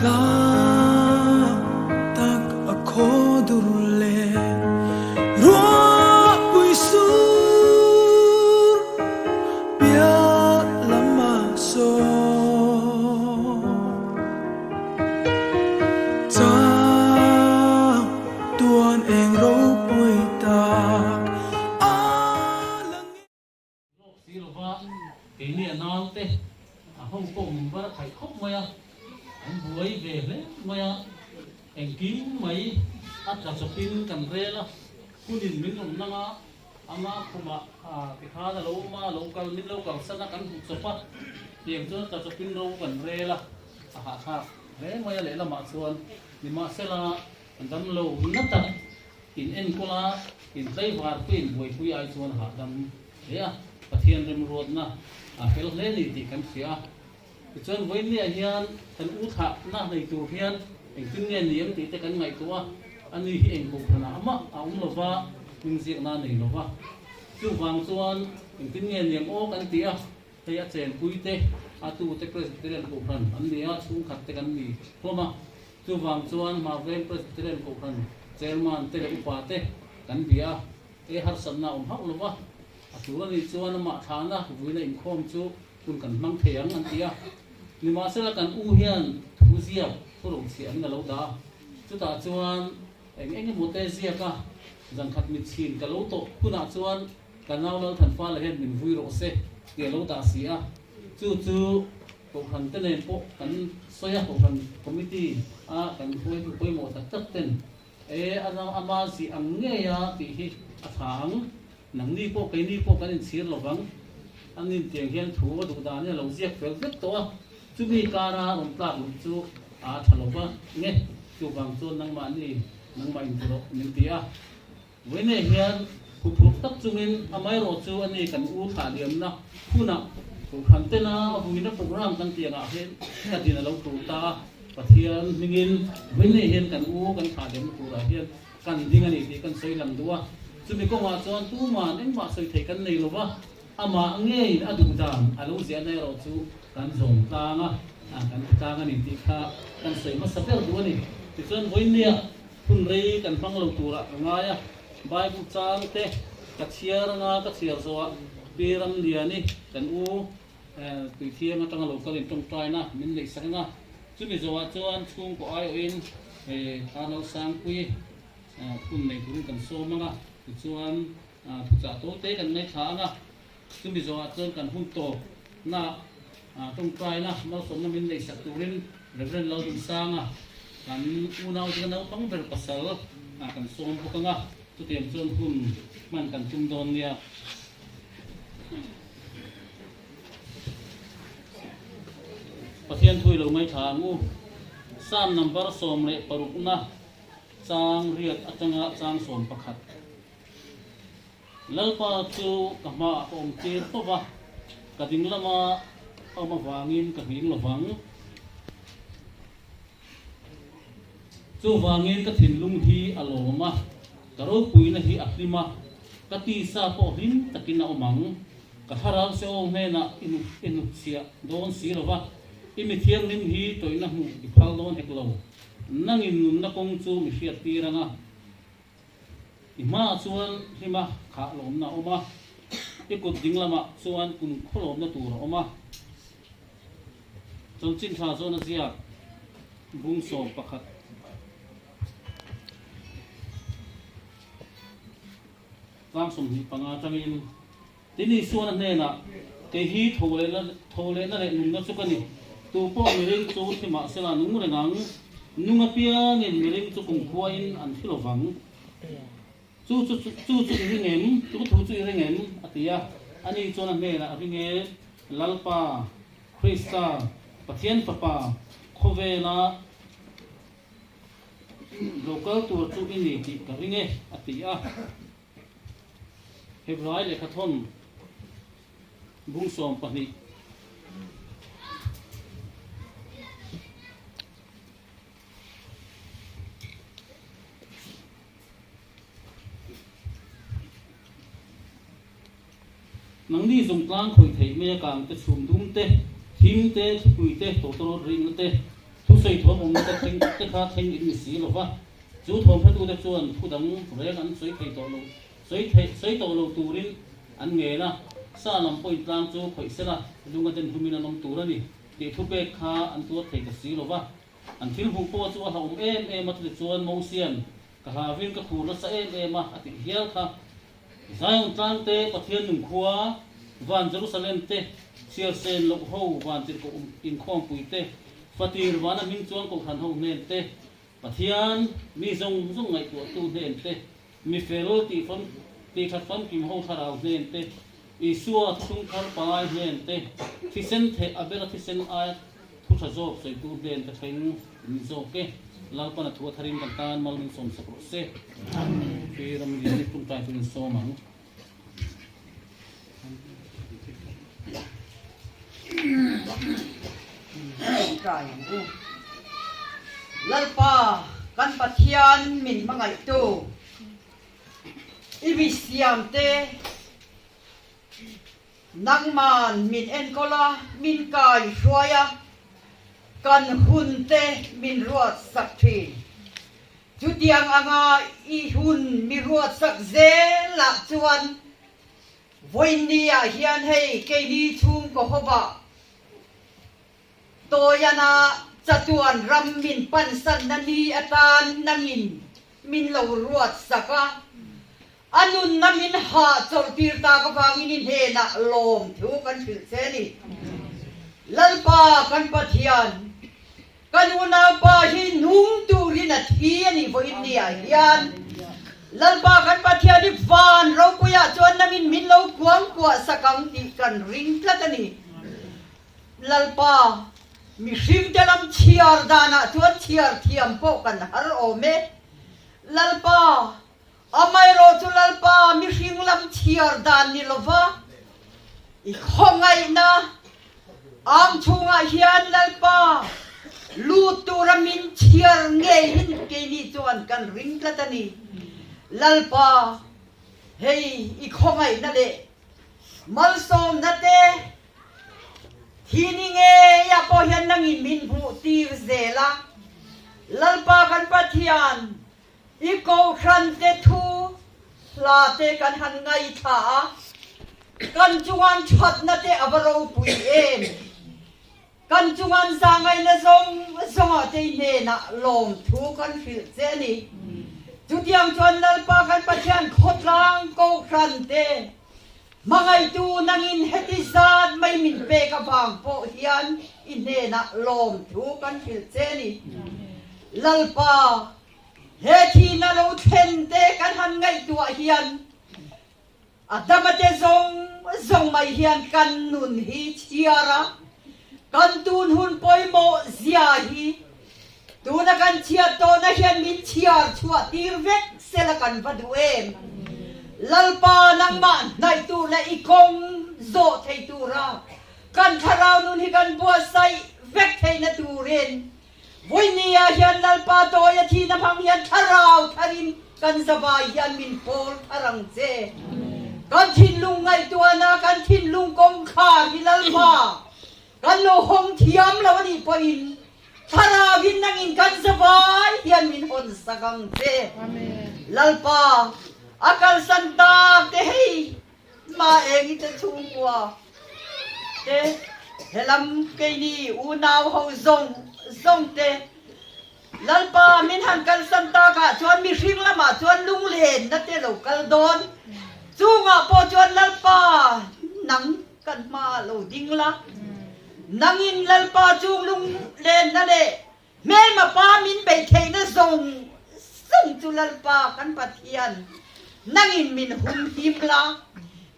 Hla tak a khaw dur leh ruahpui sur pial lam a sawn. Chang tuan eng ropui tak a lang. Lawk si lova keini a naute a ho pawh min bar a khaih khawp mai a, an buai ve hle mai a, engkim mai a tla chawpin kan rel a, hunin min rawn nang a, ama khumah tikhan a lo awm a, a lo kal min lo kalsan a, kan hmuh chawp a, tiang chuan a tla chawpin ro kan rel a, a hahthlak hle mai a lehlamah chuan nimahsela damlo na tak In enkawl a, in tlaivar pui in buaipui ai chuan hahdam hle a, Pathian remruatna a fel hle ni tih kan hria a. Tichuan vawiinniah hian kan u thlahna nei tur hian engtin nge ni ang tih te kan ngaihtuah a, ani hi eng kohhranah amah a awm lo va, hmingziakna a nei lo va. Chuvang chuan engtin nge ni ang aw kan ti a, hei a chenpui te, a tute Presbyterian kohhran an ni a, chhungkhat te kan ni hlawm a. Chuvang chuan Marvel Presbyterian Kohhran Chairman te leh upa te kan bia a, e harsatna a awm hauh lo va, a tur a nih chuan amah thlahna vuina inkhawm chu hun kan hmang thei ang an ti a. Nimahsela kan u hian thu ziak thu rochhiah in a lo dah a, chutah chuan eng eng emaw te ziak a, zankhat mitchhin ka lo tawh hunah chuan ka nau Lalthanfala hian min vui rawh se tih a lo dah si a, chu chu Kohhran te nen pawh kan sawi a, Kohhran Committee a kan hruaitu pawimawh tak tak ten e a ama zih ang ngei a tih hi a tha ang, nangni pawh keini pawh kan inchhir lo vang, an intiang hian thu a duh dan in a lo ziak fel vek tawh a, chumi kara rawn tlak luh chu a tha lo va nge, chuvang chuan nangmahni nangmah inti rawh min ti a. Vawiinah hian huphurh tak chungin amaherawh chu ani kan u thlah liamna hunah Kohhran tena vuina program kan tih angah hian ka din a lo tur ta a, Pathian hmingin vawiinah hian kan u kan thlah liamna turah hian kan ding a ni tih kan sawi lang duh a, chumi kawngah chuan tuman engmah sawi theih kan nei lova, amah ngeiin a duh dan a lo ziahna erawh chu kan zawm tlang a, kan ti tlang a ni tih kha kan sawi hmasa ber duh a ni. Tichuan vawiinah Hun rei kan hmang lo turah ka ngai a, Bible chang te ka chhiar anga ka chhiar zawhah Pi Ramliani kan u Tuithiang atanga lo kalin tawngtaina min neih sak anga, chumi zawhah chuan chhungkaw aiawhin Arlo Sangpui phun nei turin kan sawm anga, tichuan thuchah to te kan ngaithla anga, chumi zawhah chuan kan hun tawpna Tawngtaina malsawmna min neih sak turin Rev. Laldunsanga kan unau zinga naupang ber pasal kan sawm bawk ang a, chutiang chuan hun hman kan tum dawn nia. Pathian thu i lo ngaithla ang u. Psalm number 16 na chang riat atanga chang 11. Lalpa chu ka hmaah ka awm tir fo va, ka ding lama a awm avangin ka nghing lo vang. Chuvangin ka thinlung hi a lawm a, ka ropuina hi a hlim a, ka tisa pawh hlim takin a awm ang. Ka thlarau Seol hnenah i hnutchhiah dawn si lo va, i mi thianghlim hi tawihna hmuh i phal dawn hek lo. Nangin nunna kawng chu mi hriattir ang a. I hmaah chuan hlima khah lawmna a awm a, i kut ding lamah chuan kum khawlawmna tur a awm a. Chanchin tha zawn a ziak bung 11. Tlang 25 atangin Tin Isuan a hnenah, Kei hi tho lehna tho lehna leh nunna chu ka ni. Tu pawh miring chu thi mahsela nung reng ang. Nung apiangin miring chu kumkhuain an thi lo vang. Chu chu chu chu i ring em? Chu thu chu i ring em? a ti a. Ani chuan a hnenah a ring e, Lalpa, Krista, Pathian Fapa, khawvela lo kal tur chu i ni tih ka ring e, a ti a. Hebrai lehkhathawn bung 12. Nangni zungtlang khawih theih mai a kang te, chhum dum te, thim te, thlipui te, tawtawrawt ringna te. Thusawi thuam awmna te thleng te kha thleng in ni si lo va, chu thuamhretute chuan thu dang reng an sawi thei tawh lo, sawi thei, sawi tawh lo turin an ngen a, sa lam pawhin tlang chu khawih sela lunga den hlumin an awm tur a ni tih thupek kha an tuar thei ta si lo va. An thil hmuh pawh chu a hlauhawm em em a, chutichuan Mosian ka hlauhin ka khur nasa em em a, a tih hial kha. Zion tlang te, Pathian nung khua, van Jerusalem te, chhiar sen loh ho van tirhkoh inkhawmpui te, fatir vana hming chuang kohhran ho hnen te, Pathian mi zawng zawng ngaihtuahtu hnen te, mi fel tih fam tih that famkim ho thlarau hnen te, Isua thuthlung thar pangai hnen te, thisen theh a bela thisen aia thu tha zawk sawitu hnen te thleng in zawk e. Lalpan a thu a tharin kan tan mal min sawmsak rawh se. Pi Ramlian i ṭawngṭai turin sawm ang. Ṭawngṭai ang u. Lalpa kan Pathian min hmangaihtu i mi siamte Nangman min enkawl a, min kai hruai a, kan hun te min ruat sak thin. Chutiang anga i hun mi ruat sak zelah chuan vawiinni ah hian hei keini chhungkaw hovah Tawiana chatuan ram min pansanna ni atan nangin min lo ruat sak a. A nunna min hahchawlh tir tak avangin i hnenah lawm thu kan hrilh che a ni. Lalpa kan Pathian, kan unaupa hi nung turin a thi a nih vawiin niah hian Lalpa kan Pathian i van ropuiah chuan nangin min lo kuangkuah sak ang tih kan ring tlat a ni. Lalpa, mihringte lam chhiar danah chuan chhiar thiam pawh kan har awm e. Lalpa, Amaherawh chu Lalpa mihring lam chhiar dan ni lova i khawngaihna ang chhungah hian Lalpa lut tura min chhiar ngeiin keini chuan kan ring tlat a ni. Lalpa, hei i khawngaihna leh malsawmna te thi ni ngeiah pawh hian nangin min hmuh tir zel a. Lalpa kan Pathian, I kohhran te thu hla te kan han ngaithla a, kan chungan thatna te a va ropui em! Kan chungan zahngaihna zawng zawngah te i hnenah lawmthu kan hrilh che a ni. Chutiang chuan Lalpa kan Pathian khawtlang kohhran te hmangaihtu nangin heti zat mai min pek avang pawh hian i hnenah lawmthu kan hrilh che a ni. Lalpa He thihna lo thlen te kan han ngaihtuah hian a dama te zawng zawng mai hian kan nun hi chhiar a, kan tun hun pawimawh zia hi tuna kan chhiat tawhna hian min chhiar chhuah tir vek sela kan va duh em? Lalpa nangmah hnaih tur leh i kawng zawh thei tura kan thlarau nun hi kan buatsaih vek theihna turin Vawinia hian Lalpa tawi a thihna hmang hian thlarau tharin kan zavai hian min pawl thar ang che. Kan thinlung ngaihtuahna, kan thinlung kawngkhar hi Lalpa kan lo hawng thiam lo a nih pawhin thlarauin nangin kan zavai hian min hawn sak ang che. Lalpa a kalsan tak te hei Mah eng te chhungkua te helam keini unau ho zawng zawng te Lalpa min han kalsan takah chuan mihring lamah chuan lunglenna te lo kal dawn. Chungah pawh chuan Lalpa nang kan hmaah lo ding la. Nangin Lalpa chung lunglenna leh Hmelma pa min beih theihna zawng zawng chu Lalpa kan Pathian nangin min hum him la,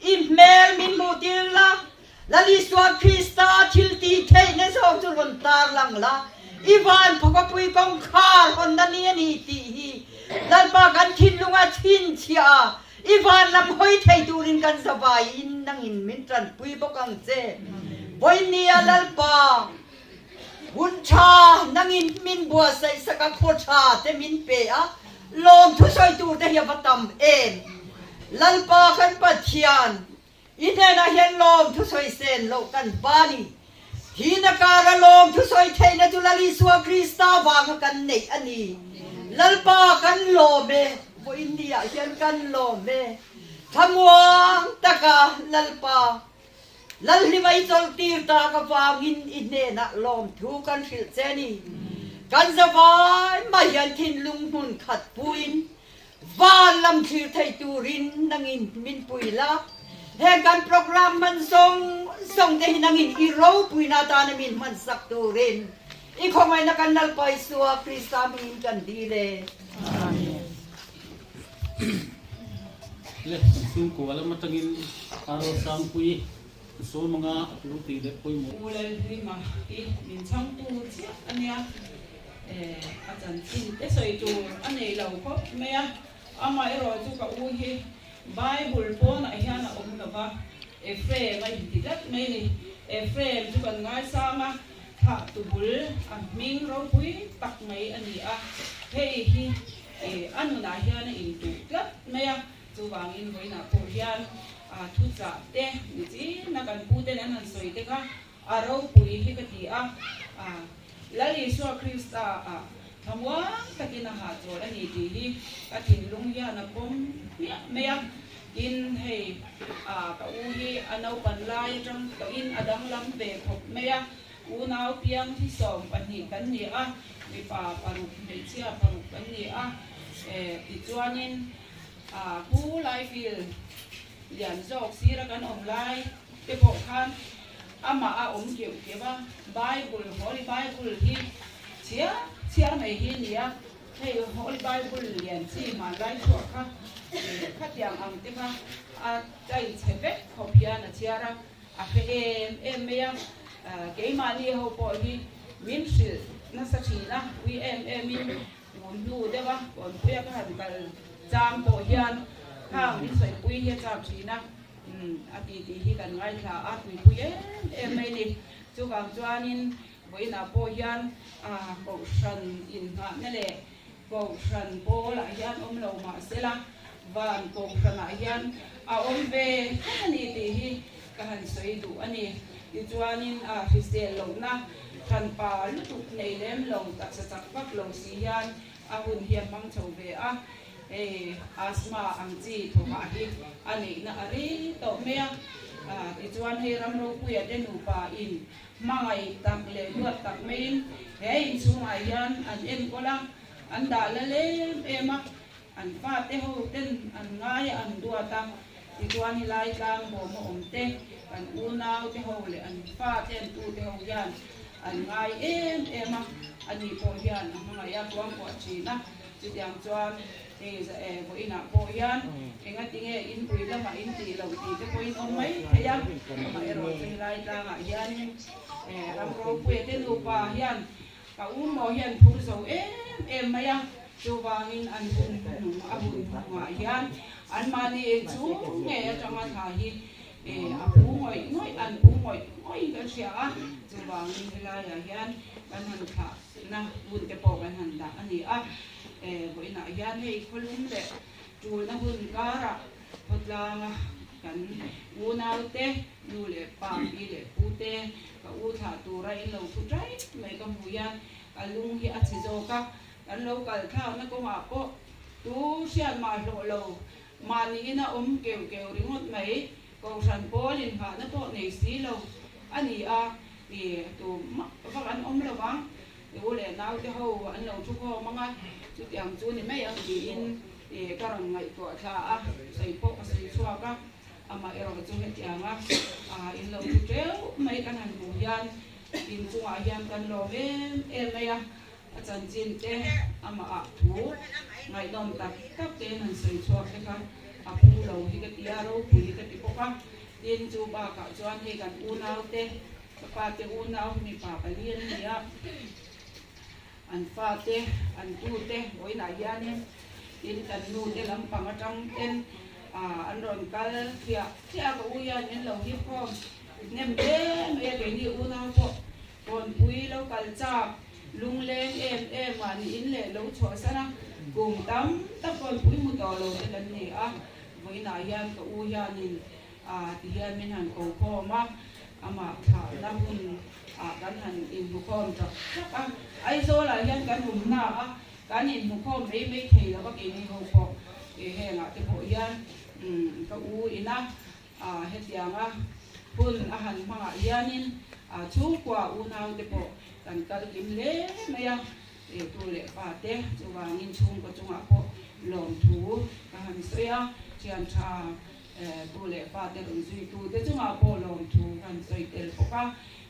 i hmel min hmuh tir la, Lal Isua Krista thil tih theihna zawng chu rawn tar lang la, i van phawkapui kawngkhar hawnna ni a ni tih hi Lalpa kan thinlunga chhinchhiah a, i van lam hawi thei turin kan zavaiin nangin min tanpui bawk ang che. Vawinia Lalpa. Hun tha nangin min buatsaih sak a, khaw tha te min pe a, lawm thusawi tur te hi a va tam em. Lalpa kan Pathian, i hnenah hian lawm thusawi sen loh kan ba ni. Thihna kara lawm thusawi theihna chu Lal Isua Krista. Krista vanga kan neih a ni. Lalpa kan lawm e, vawiin ni ah hian kan lawm e. Thlamuang taka Lalpa, Lalhlima i chawlhtir tak avangin i hnenah lawmthu kan hrilh che a ni. Kan zavai mai hian thinlung hmun khat puin van lam thlir thei turin nangin min pui la. Heng kan program hman zawng zawng te hi nangin i ropuina atana min hmansak turin i khawngaihna kan Lalpa Isua Krista hmingin kan dil e. Amen. Le kan chhungkua lam atangin Aro Sangpui sawmanga a tul tih leh pawimawh. U Lalhlima hi min chhangtu chiah a nia, a chanchin te sawi tur a nei lo khawp mai a, amaherawh chu ka u hi Bible pawnah hian a awm lo va, Ephraim a inti tlat mai a ni. Ephraim chu kan ngaisang a, thlah tu bul a hming ropui tak mai a ni a, hei hi A nunah hian a intuh tlat mai a, chuvangin vawiinah pawh hian thuchah te nichin a kan puten an han sawi te kha a ropui hi ka ti a, Lal Isua Krista ah thlamuang takin a hahchawl a ni tih hi ka thinlung hian a pawm hmiah mai a, tin hei ka u hi a naupan lai atang tawhin a danglam ve khawp mai a, Unau piang hi 12 kan ni a, mipa paruk, hmeichhia paruk kan ni a. Tichuanin Pu Laifield lian zawk sira kan awm lai te pawh khan amah a awm keuh keuh a, Bible, Holy Bible hi chhiar chhiar mai hi a ni a, hei Holy Bible lian chi hmanlai chhuah kha khatiang ang te kha a chai chhe vek khawp hian a chhiar a. A hre em em mai a, keimahni ho pawh hi min hrilh nasa thin a, ui em em in tun hnu deuh a Kawnpuia ka han kal chang pawh hian khang min sawipui hi a chak thin a, a ti tih hi kan ngaithla a, tuipui em em mai ni. Chuvang chuanin vawiinah pawh hian Kohhran inngahna leh Kohhran pawlah hian awm lo mah sela, van kohhranah hian a awm ve tlat a ni tih hi ka han sawi duh a ni. Tichuanin a hrisel lohna hranpa lutuk nei lem lo, taksa chak vak lo si hian a hun hi a hmang chho ve a, hei asthma ang chi thawhah hi a neihna a rei tawh mai a. Tichuan hei ram ropuia te nupa in Hmangaih tak leh duat tak maiin he inchhungah hian an enkawl a, an dah la lem em a, an fate ho ten an ngai a, an duat a. Tichuan helai tlang bawm a awm te, kan unau te ho leh an fate an tu te ho hian an ngai em em a, ani pawh hian a hmangaih a, kuangkuah thin a. Chutiang chuan hei vawiinah pawh hian engatinge inpui lamah in tih loh tih te pawhin awm mai thei a, amaherawhchu helai tlangah hianin ram ropuia te nupa hian ka u maw hian phur zo em em mai a, chuvangin an hun hnung a hun hnungah hian anmahni inchhung ngei atanga thla hi a phu ngawih ngawih an phu ngawih ngawih kan hria a, chuvangin helaiah hian kan han thlah Na hun te pawh kan han dah a ni a, vawiinah hian hei khawlum leh tulna hun karah khawtlanga kan unaute, nu leh pa, pi leh pu te ka u thlah tura in lo thu ṭaih mai ka hmu hian ka lung hi a chhe zawk a, kan lo kal thlakna kawngah pawh tu hriat mah hlawh lo mahniin a awm keuh keuh ringawt mai, kohhran pawl inghahna pawh nei si lo a ni a. I tu mah vak an awm lo vang, i u leh naute ho an lo thu khawm ang a, chutiang chu ni mai ang tiin i ka rawn ngaihtuah thla a, sawi pawh ka sawi chhuak a, amah erawh chu hetianga in lo thu teuh mai kan han hmuh hian inchungah hian kan lawm em em mai a, a chanchin te amah ah thu ngaihnawm tak tak te in han sawi chhuak te kha a phu lo hi ka ti a, ropui hi ka ti bawk a. Tin, chu bakah chuan hei kan unaute, ka pate unau hi mipa pali an ni a, an fate, an tute vawiinah hianin tin kan nute lampang atang ten an rawn kal thliah thliah a, ka u hian min lo hip khawm hnem hle mai a, keini unau pawh kawnpui lo kal chak lungleng em em mahni in leh lo chhuahsan a, kum tam tak kawnpui hmu tawh lo te kan ni a. Vawiinah hian ka u hianin ti hian min han ko khawm a, amah thlahna hun ah kan han inhmu khawm tak tak a. Aizawlah hian kan awm na a, kan inhmukhawm mai mai thei lo va keini ho pawh hengah te pawh hian ka u ina hetianga hun a han hmangah hianin chhungkua unau te pawh kan kal kim hle mai a, tu leh pa te chuvangin chhungkaw chungah pawh lawmthu ka han sawi a, thian tha Tu leh fate rawn zuitute chungah pawh lawmthu kan sawi tel bawk a.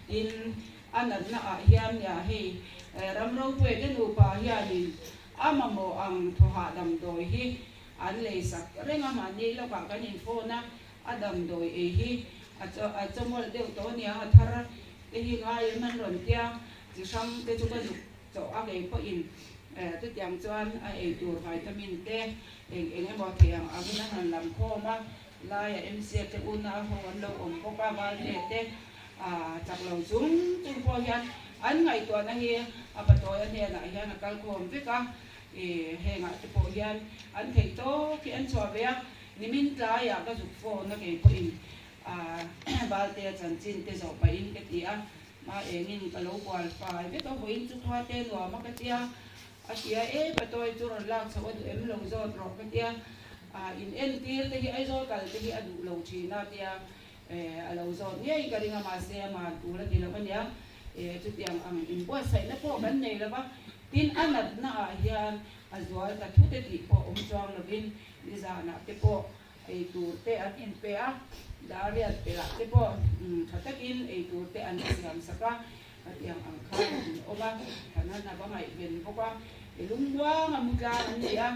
Tin, a natna ah hian nia hei ram ropuiate nupa hianin a mamawh ang thawhah damdawi hi an lei sak reng a, mahni lawkah kan in phone a, a damdawi ei hi a chawmawlh deuh tawh ania, a thar te hi ngai em an rawn tia, chi hrang te chu ka zuk chawh a kei pawhin chutiang chuan a ei tur vitamin te Eng eng emaw thei ang angin a han lam khawm a, laia MCA te unau ho an lo awm bawk a, Valte te chak lo chung chung pawh hian an ngaihtuahna hi a patawi a hnenah hian a kal khawm vek a, ih hengah te pawh hian an theih tawk hi an chhuah ve a, nimin tlaiah ka zuk phone a kei pawhin Valte a chanchin te zawh pahin ka ti a, ma engin ka lo bual fai vek a, vawiin chu khua te nuam a ka tia. A ti a, E patawi chu rawn lak chhoh a duh em lo zawt rawh ka tia, in entir te hi Aizawl kal te hi a duh lo thin a tia, a lo zawt ngei ka ring a mahse a man tur a ti lo a nia, chutiang ang inbuatsaihna pawh kan nei lo va, tin a natna ah hian a zual ta thut e tih pawh awm chuang lovin nizanah te pawh ei tur te an inpe a, dariat pelah te pawh tha takin ei tur te an siam sak a. Hetiang ang khan an awm a, Thanan a va ngaihven bawk a, i lungmuang a mu tlang an ni a,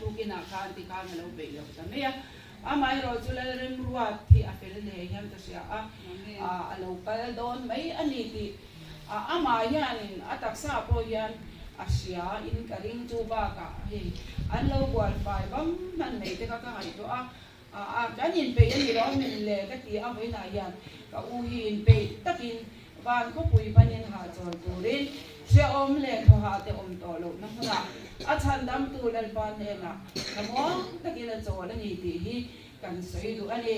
tukinah khan ti khan a lo beih lo ta mai a. Amaherawh chu Lalremruat hi a fel hle hian ka hria a, a lo kal dawn mai a ni tih amah hianin a taksa pawh hian a hria in ka ring chu bakah hei an lo bual fai bam hman mai te kha ka ngaihtuah a, A kan inpeih a ni lo min le ka ti a, vawiinah hian ka u hi inpeih takin van khawpui panin hahchawl turin hrehawm leh thawhah te awm tawh lohna hmunah a chhandamtu Lalpa hnenah thlamuang takin a chawl a ni tih hi kan sawi duh a ni.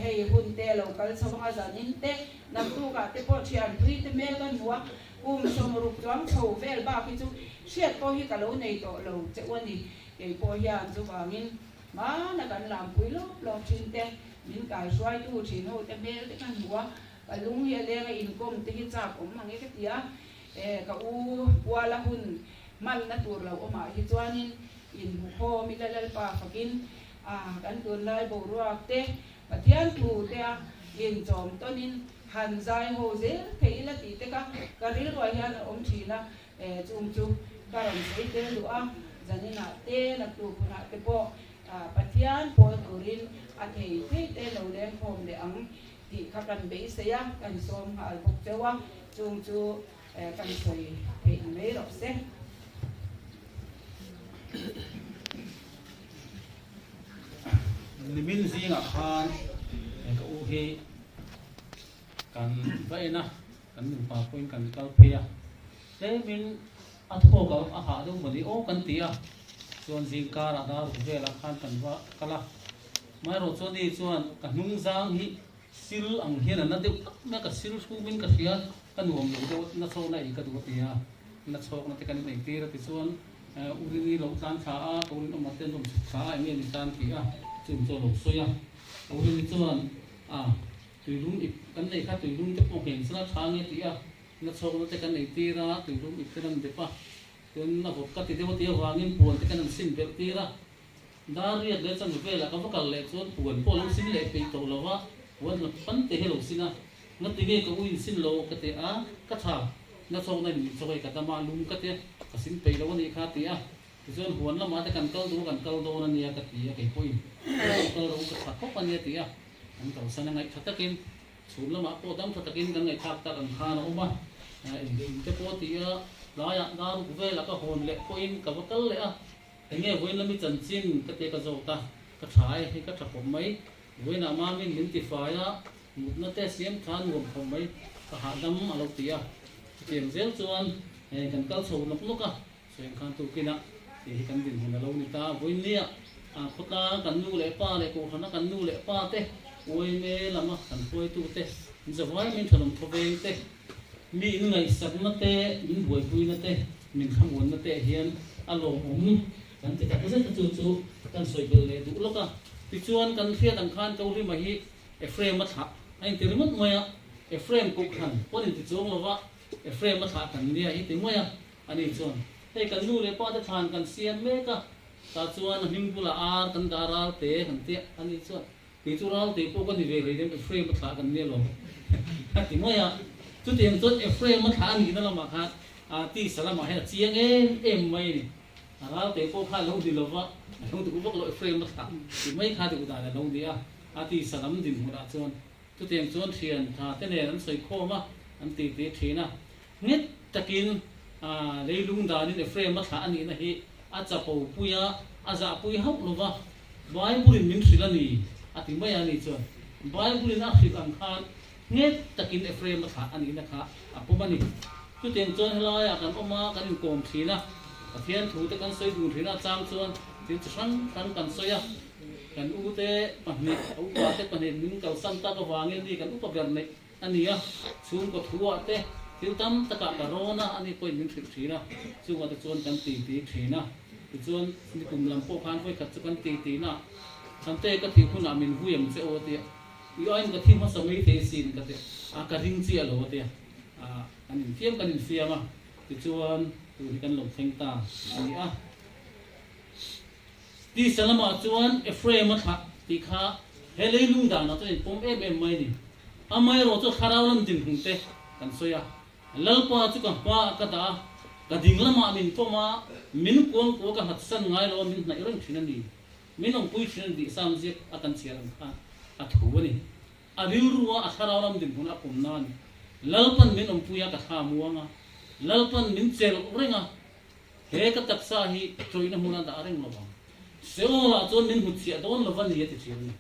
Hei hun te lo kal chho anga zanin te naktukah te pawh thianpui te hmel kan hmu a, kum 60 chuang chho vel bak hi chu hriat pawh hi ka lo nei tawh lo che u a ni. Kei pawh hian chuvangin Hmana kan lampui lawp lawp thin te, min kaihruaitu thin ho te hmel te kan hmu a, ka lung hi a leng a inkawm te hi chak awm ang e ka ti a, e ka u kuala hun hmanna tur lo awmah hi chuanin inhmukhawm ila Lalpa fakin a kan tunlai boruak te Pathian thu te a inchawm tawnin han zai ho zel thei ila tih te kha ka rilruah hian a awm thin a, E chung chu ka rawn sawi tel duh a, zaninah te naktuk hunah te pawh Pathian pawl turin a thei thei te lo leng khawm leh ang tih kha kan beisei a, kan sawm nghal bawk cheu a, chung chu kan sawi theih ni mai rawh se. Nimin zingah khan ka u hi kan va en a. Kan nupa pawhin kan kal phei a, tlemin a thawk a a hah deuh mawni aw kan ti a, chuan zingkarah dar ruk velah khan kan va kal a, amaherawh chuan ni chuan ka hnung zang hi sil ang hian a na deuh tak mai a, ka sil hrumin ka hria, ka nuam lo deuh a, na chhawkna ei ka duh a ti a, na chhawkna te kan inei tir a tichuan Urini lo tlan thla a, ka urin awm te an rawn chhuk thla a, enge ni tan ti a, chung chu a lo sawi a, ka urini chuan a. Tuilum ip kan nei kha tuilum te pawh ngheng sela tha nge tih a, na chhawkna te kan ei tir a, tuilum ip te kan dep a, chuan a vawt ka ti deuh a tih avangin puan te kan han sim belh tir a, dar riat leh chang velah ka va kal leh chuan puan pawh a lo sin leh peih tawh lo va, puan hlap pan te hi a lo sin a, ngati nge ka u insin lo ka ti a, ka tha, na chhawkna in min chhawk hei ka dam a, lum ka ti a, ka sim peih lo a nih kha a ti a, tichuan huan lamah te kan kal duh a kan kal dawn a nia ka ti a, kei pawhin ka lo kal rawh u ka tha khawp a nia ti a. Kan kalsan a ngaihtha takin chhun lamah pawh dam tha takin kan ngaihthlak tak ang khan a awm a, inbe in te pawh ti a, tlaiah daruk velah ka hawn leh pawhin ka va kal leh a, enge vawiin lami chanchin ka tia ka zawt a, ka tha e, hei ka tha khawp mai, vawiinah mamin min ti fai a, mutna te siam tha nuam khawp mai, ka hahdam a lo ti a, chutiang zel chuan kan kal chho nawk nawk a. Sawi khan tukinah tih hi kan dinhmun a lo ni ta. Vawinia khawtlang kan nu leh pa leh kohhrana kan nu leh pa te, uaime lama kan hruaitute, zavai min thalawm thawveng te, Mi in ngaihsakna te, min buaipuina te, min thlamuanna te hian a lawmawm kan ti tak zet a, chu chu kan sawi belh leh duh lawk a. Tichuan kan hriat ang khan Kohlima hi Ephraim a thlah a inti ringawt mai a, Ephraim kohhran pawn inti chuang lo va, Ephraim a thlah kan nia hi ti mai a, ani chuan hei kan nu leh pa te thlan kan siam mek a, tah chuan a hming bulah ar kan dah ral te kan tia, ani chuan Kei chu Ralte pawh ka ni ve hlei deuh, Ephraim a thlah kan nia lawm a ti mai a. Chutiang chuan Ephraim a thlah a nihna lamah khan tisa lamah hian a chiang em em mai a ni. Ralte pawh kha a lo ni lova, a lo duh vak lo Ephraim a thlah tih mai kha duh dan a lo ni a, a tisa lam dinhmunah chuan. Chutiang chuan thian tha te nen an sawi khawm a, an ti ti thin a. Nghet takin leilung danin Ephraim a thlah a nihna hi a chapo pui a, a zahpui hauh lo va, Bible-in min hrilh a ni, a ti mai a ni chuan Bible-in a hrilh ang khan nghet takin Ephraim a thlah a nihna kha a pawm a ni. Chutiang chuan helaiah kan awm a, kan inkawm thin a, Pathian thute kan sawi dun thin a, a chang chuan thil chi hrang hrang kan sawi a, kan ute pahnih, a upate pahnih min kalsan tak avangin ni kan upa ber neih A ni a, chhungkaw thuah te thil tam takah ka rawn a, ani pawhin min hrilh thin a, chungah te chuan kan ti ti thin a. Tichuan, nikum lam pawh khan vawikhat chu kan ti ti na, Thante ka thih hunah min vui ang che aw a ti a, I aiin ka thi hmasa mai thei asin ka ti a, ka ring chiah lo a ti a, kan infiam kan infiam a, tichuan tun hi kan lo thleng ta a ni a. Tisa lamah chuan Ephraim a thlah tih kha he leilung danah chuan inpawm em em mai a ni. Amaherawh chu thlarau lam dinhmun te kan sawi a, Lalpa chu ka hmaah ka dah a, ka ding lamah min pawm a, min kuang kuah ka hlatsan ngai lo a, min hnaih reng thin a ni. Min awmpui thin a ni tih Sam ziak a kan chhiar ang khan a thu a ni. A rilru a, a thlarau lam dinhmun a pawm na a ni. Lalpan min awmpui a, ka thla muang a, Lalpan min chelh reng a, He ka taksa hi tawihna hmuna dah reng lo vang. Seoul-ah chuan min hmutchhiah dawn lo va ni a ti thin a ni.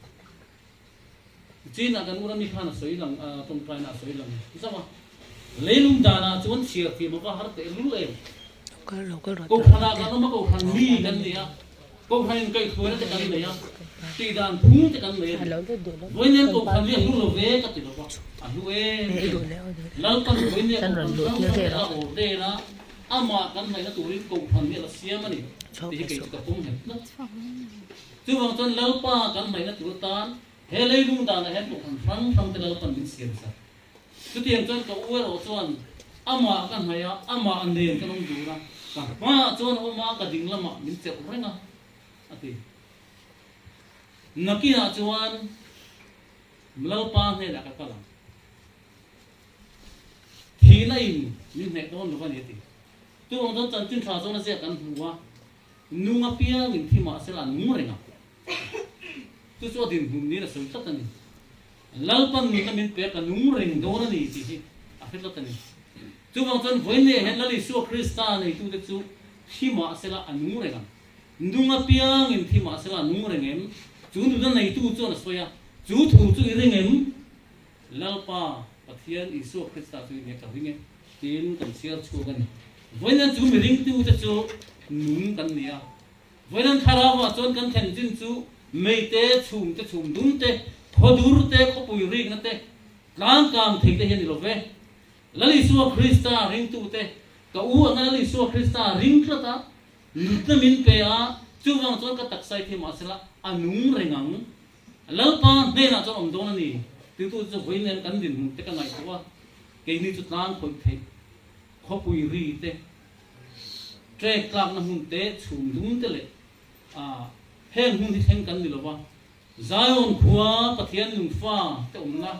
Chinah kan ura mi khan a sawi lang, tawngtaina a sawi lang zauh a. Leilung danah chuan chhiar thiam a va har teh lul em. Kohhranah kan awm a, kohhran mi kan ni a, kohhran inkaihhruaina te kan nei a, tihdan phung te kan nei a ni. Vawiin kohhran hi a hlu lo ve ka ti lo va, a hlu em em. Lalpan vawiin kohhran hrang hrang te a order a, Amah kan hnaihna turin kohhran hi a la siam a ni tih hi kei chu ka pawm nghet tlat. Chuvang chuan Lalpa kan hnaihna tur atan he leilung danah hian kohhran hrang hrang te Lalpan min siam sak. Chutiang chuan ka u erawh chuan amah ka hnaih a, amah nen kan awm dun a, ka hmaah chuan a awm a, ka ding lamah min chelh reng a, a ti. Nakinah chuan Lalpa hnenah ka kal ang. Thihna in min hneh dawn lo a ni a ti. Tuvang chuan chanchin tha chuan a ziak kan hmu a, nung apiang in thi mah sela an nung reng a. Chu chu a dinhmun niin a sawi tlat a ni. Lalpan nunna min pek a nung reng dawn a ni tih hi a hre tlat a ni. Chuvang chuan vawiin hian Lal Isua Krista neitute chu thi mah sela a nung reng ang. Nung apiang in thi mah sela a nung reng em? Chu nunna neitu chuan a sawi a, chu thu chu i ring em? Lalpa Pathian Isua Krista chu i nia ka ring e tiin kan chhiar chhuak a ni. Vawiin chu mi ringtute chu nung kan ni a. Vawiin thlarauah chuan kan thlen chin chu mei te, chhum te, chhum dum te, khawdur te, khawpui rikna te, tlangkang thei te hi a ni lo ve. Lal Isua Krista ringtute, ka u anga Lal Isua Krista ring tlat a, nutna min pe a, chuvang chuan ka taksa i thi mahsela a nung reng ang. Lalpa hnenah chuan awm dawn a ni. Titu chu vawiin nen kan dinhmun te ka ngaihtuah a, keini chu tlang khawih theih, khawpui ri te, trek tlakna hmun te, chhum dum te leh ah heng hmun hi thleng kan ni lo va, Zion khua Pathian nungfa te awmna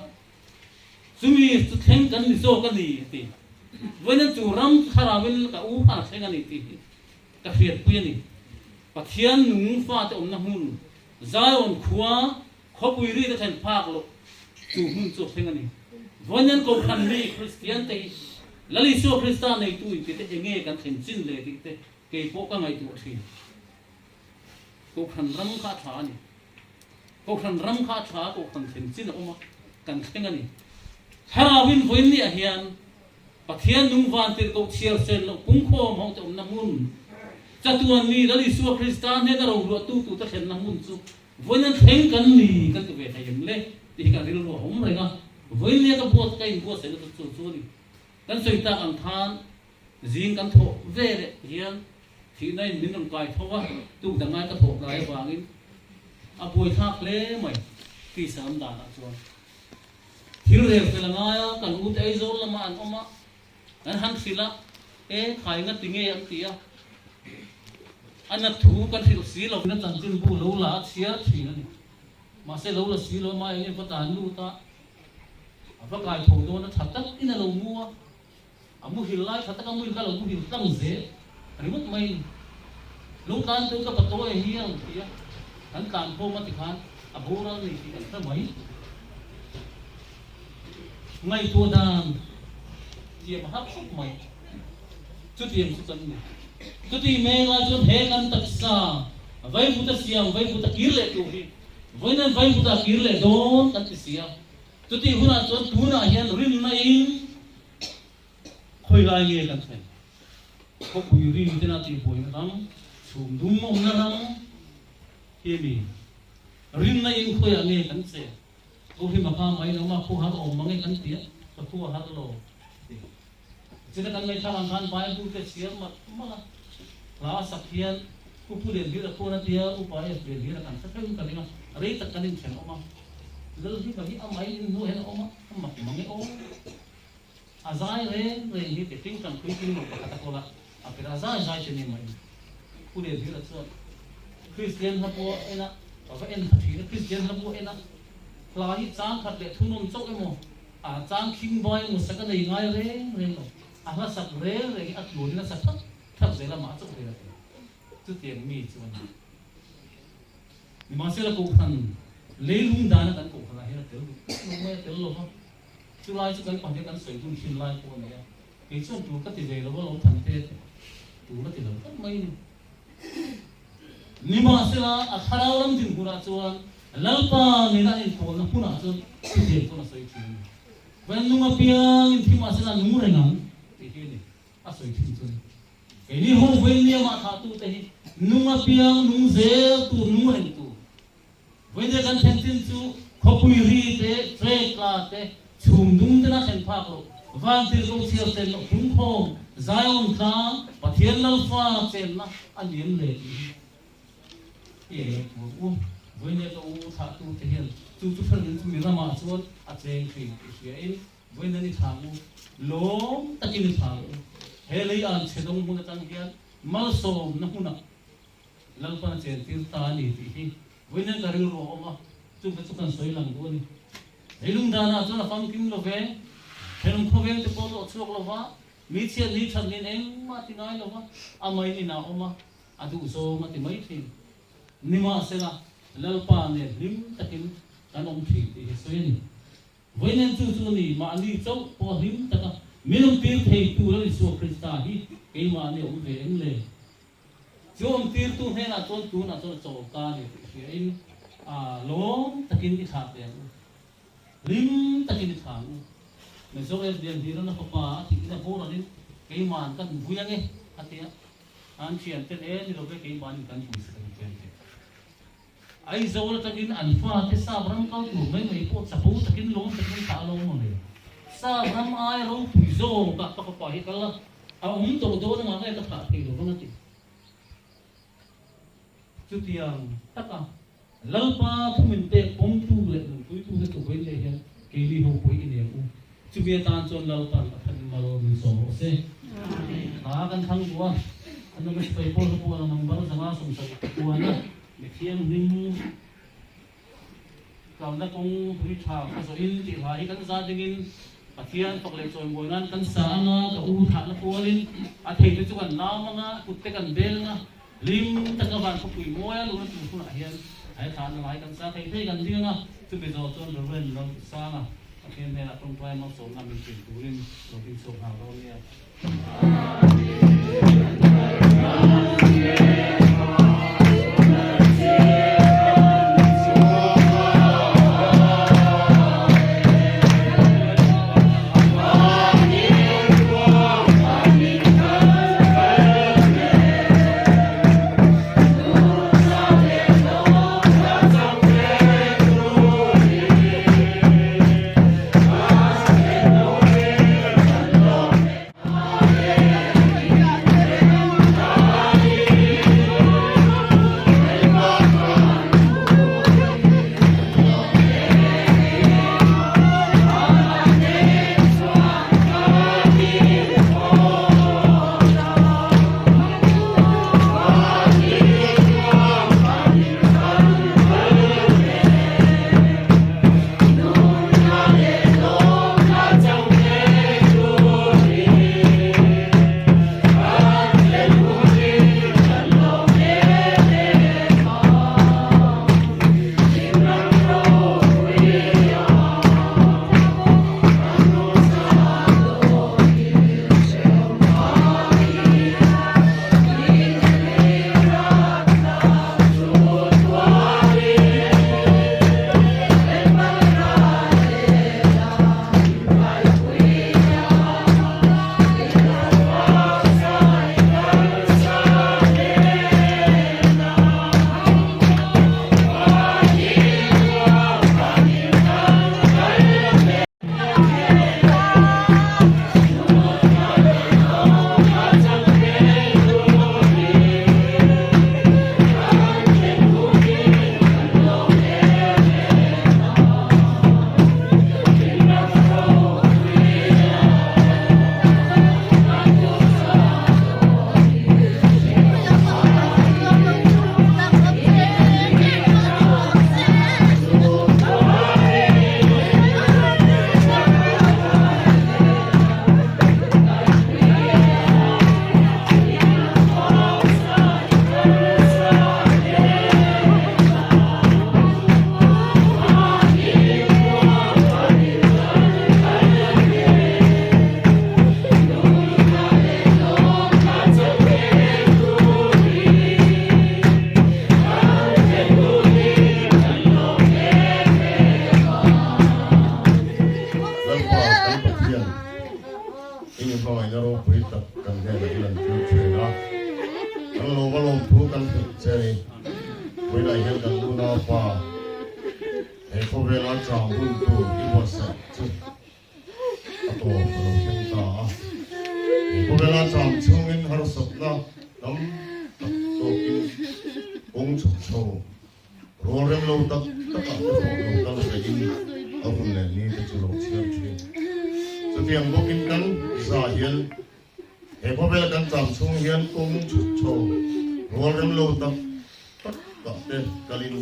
chumi chu thleng kan ni zawk a ni a ti. Vawiin chu ram chu thlarauin ka u khan a thleng a ni tih hi ka hriatpui a ni. Pathian nungfa te awmna hmun Zion khua khawpui ri te thlen phak loh chu hmun chu a thleng a ni. Vawiin Kohhran mi Kristian te hi Lal Isua Krista neitu in tih te enge kan thlen chin le tih te kei pawh ka ngaihtuah thin. Kohhran ram kha a tha a ni. Kohhran ram kha a tha a, Kohhran thlen chin a awm a, kan thleng a ni. Thlarauin vawiin ni ah hian Pathian nung van tirhkoh chhiar sen loh pungkhawm ho te awmna hmun, chatuan mi Lal Isua Krista hnena rohluahtu tute thlenna hmun chu vawiin an thleng kan ni kan ti ve thei em le tih hi ka rilru a awm reng a, vawiin nia ka buat ka inbuatsaihna chu chu chu a ni. Kan sawi tak ang khan zing kan thawh ve leh hian thihna in min rawn kai tho a, tuk dang ngai ka thawh tlai avangin a buaithlak hle mai tisa lam danah chuan. Thil rel fel a ngai a, kan ute Aizawl lamah an awm a, kan han hrilh a, e khai nga ti nge an ti a, a na thu kan hrilh si lo. Na chanchinbu lo la a chhiar thin a ni. Mahse lo la si lo a, mah eng eng va tan lut a, a va kai tho dawn a, tha takin a lo mu a, a muhil lai tha taka muhil kha a lo muhil tlang zel ringawt mai a ni. Lo tlan chu ka patawi hi a rawn ti a, kan tlan khawm a tikhan a boral nei tih kan hre mai. Ngaihtuah dan thiam a har khawp mai. Chutiang chu kan ni. Chuti mengah chuan he kan taksa vaivuta siam, vaivuta kir leh tur hi vawiin vaivuta kir leh dawn kan ti si a. Chutih hunah chuan tunah hian rinna in khawi lai nge kan thlen? Khawpui rin tena tihbuaina ram, chhum dum awmna ram hi a ni. Rinna in khawiah nge kan che? Chu hi maka mai lo ma khuhar awm mange kan ti a, ka khu a har lo ti. China kan ngaihthak ang khan Bible te chhiar malh malh a, hla a sak hian Pu Pu Lianhlir a khuan a tia, Upa F Lianhlir a kan hre hreuh in ka ring a, rei tak kan inthen awm a, Lalhlipa hi amah in inhnuai hian a awm a, a mak mange aw. A zai reng reng hi ti ting tang pui tling lo pakhat a kawl a, a per a zai zai che ni mai. Pu Lianhlir a chuan Kristian hla pawh a en a, ka va en tha thin a, Kristian hla pawh a en a, hla hi chang khat leh thunawm chauh emaw, a chang khing vai emaw sak a nei ngai reng reng lo, a hla sak reng reng hi a tluanin a sa thak thak zel a, mah chauh vel a ti. Chutiang mi chu a ni. Nimahsela Kohhran leilung dana kan Kohhranah hian a tel duh tlat lo mai, a tel lo va. Chu lai chu kan pahnih kan sawi dun thin lai pawh a nei a, kei chuan tur ka ti ve lo a lo than te tur a ti lo tlat mai ni. Nimahsela a thlarau ram din hunah chuan Lalpa nena an inpawlna hunah chuan chutiang chuan a sawi thin a ni. Vawiin nung apiangin thi mahsela a nung reng ang tih hi a ni a sawi thin chu a ni. Keini ho vawiin niamah thlahtute hi nung apiang nung zel tur nung reng tur Vawinia kan thlen chin chu khawpui ri te, trek tla te, chhum dum tena thlen phak loh, vantir ko chhiar chen loh pungkhawm, Zion tlang, Pathian Lalfa chenna a liam le tih hi i ei ang tur u. Vawinia ka u thlahtu te hian chu chu hrerin chumi ramah chuan a cheng thin tih hria in vawinia ni thlang u, lawm takin i thlang u. He lei an chhe dawng hmun atang hian malsawmna hmunah Lalpan a chentir ta a ni tih hi vawiin ka rilru a awm a, chungte chu kan sawi lang duh a ni. Leilung danah chuan a famkim lo ve, thenawm khawvel te pawh lawh chhuak lo va, mi chhiat ni that nin engmah ti ngai lo va, a mai nin a awm a, a duh zawng a ti mai thin. Nimahsela, Lalpa nen hlim takin kan awm thin tih hi sawi a ni. Vawiin chu chu ni, mahni chauh pawh hlim taka min awmtir thei tur a ni Isua Krista hi keimahni awm ve eng le? Chu awmtirtu hnenah chuan tunah chuan a chawl ta a ni tih hriain lawm takin i thlah teh ang u, hlim takin i thlah ang u. Mizo SDM Hirana fapa a thih ina boralin keiman kan vui ang e a ti a, an thianten e ni love keimanin kan vui sak ang che an ti. Aizawl atangin an fate sap ram kal tur mai mai pawh chapo takin lawm takin thlah a lo awm ang e. Sap ram ai ropui zawkah ka fapa hi kal a, a awm tawh dawn anga nge ka thlah thei lo vang a ti. Chutiang taka Lalpa thumin pek pawmtu leh nunpuitu te tuvain leh hian keini ho pawh hi i nei ang u. Chumi atan chuan Lalpan a thanin mal min sawm rawh se. Hla kan thlang duh a, a nula sipai pawl kha pawh a number 170 kuan a, mithianghlim kalna kawng hlui tha kha zawhin tih hla hi kan za dingin Pathian fak leh chawimawi nan kan sa ang a, ka u thahna kualin a theite chu kan lam ang a, kut te kan bel ang a, hlim taka van khawpui mawi a luhna tur hunah hian he thahna lai kan sa thei thei kan ding ang a, chumi zawh chuan Reverend Lalsanga Pathian hnenah tawngtai malsawmna min ṭin turin lo ding chhuak nghal dawn nia. hnenah i lantir thin a, kan lo va lawmthu kan hrilh che a ni. Vawiinah hian kan unaupa he khawvela chang hun tur i buatsaih chu a tawp a lo thleng ta a. He khawvela chang chhungin harsatna tam tak tawkin kawng chhuk chho Rual rem lo tak takah te pawh lo kal vein a hun leh ni te chu lo chhiar thin. Chutiang bawkin kan za hian he khawvel kan cham chhung hian kawng chhut chho rual rem lo tak takah te kalin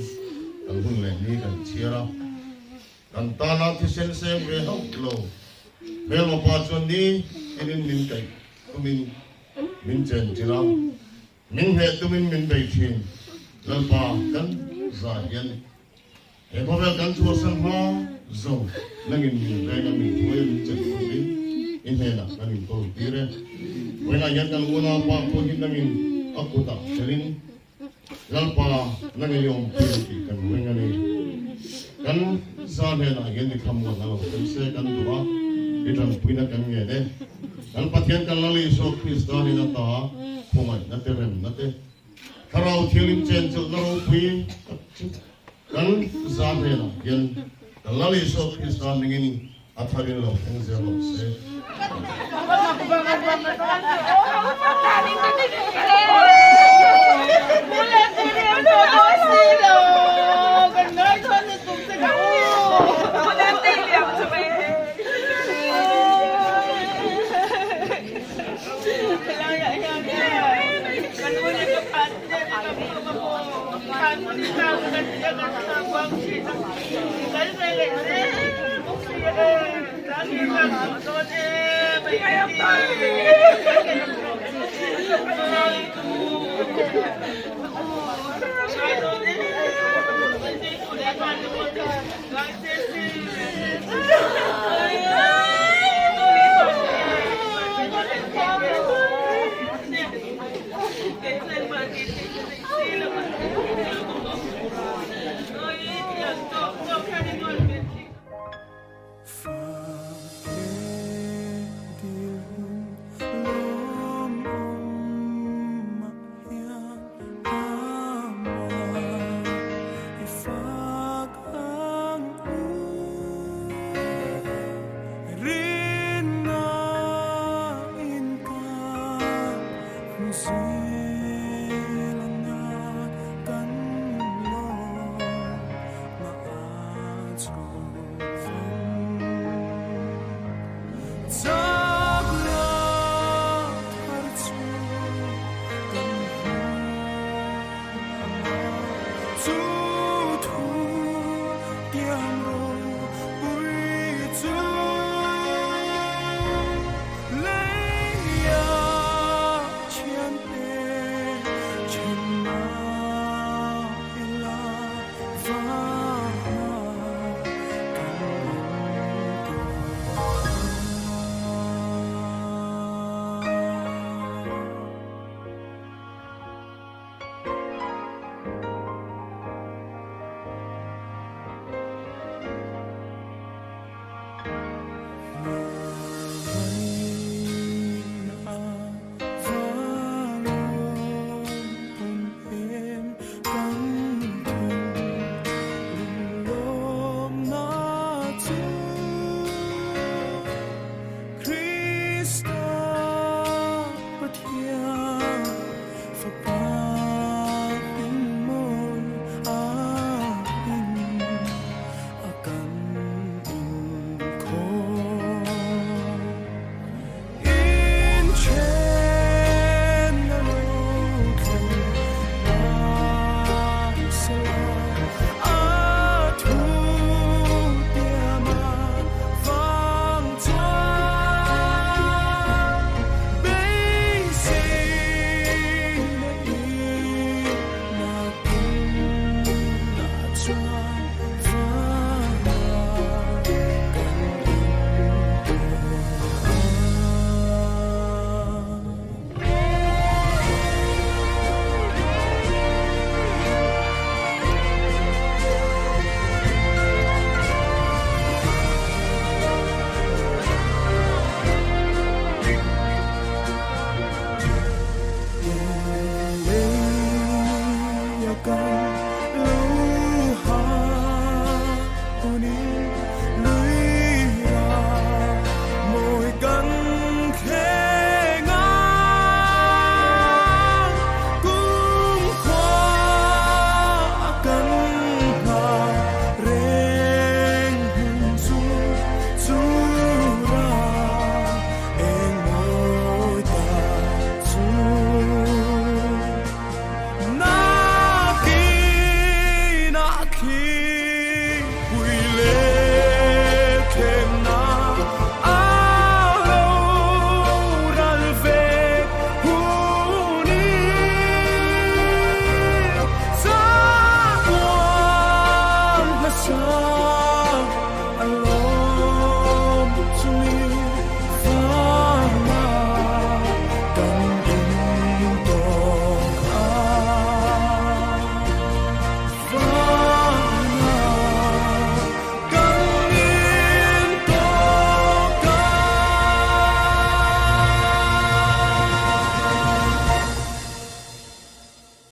kan hun leh ni kan chhiar a. Kan tana thisen seng ve hauh lo hmelma pa chuan ni tinin min kaih tumin min chen chilh a. Min hneh tumin min bei thin. Lalpa kan za hian he khawvel kan chhuahsan hma zo nangin min veng a min thuai a min chelh turin i hnenah kan inkawl tir e. Vawiinah hian kan unaupa pawh hi nangin a kutah chelhin Lalpa nangin i awmpui ang tih kan ring a ni. Kan za hnenah hian i thlamuan a lo thleng se kan duh a, i tanpuina kan ngen e. Kan Pathian kan Lal Isua Krista nin ata khawngaihna te remna te Thlarau Thianghlim chenchilhna ropui tak chu kan za hnenah hian kan Lal Isua Krista hmingin a tharin lo thleng zel lo se.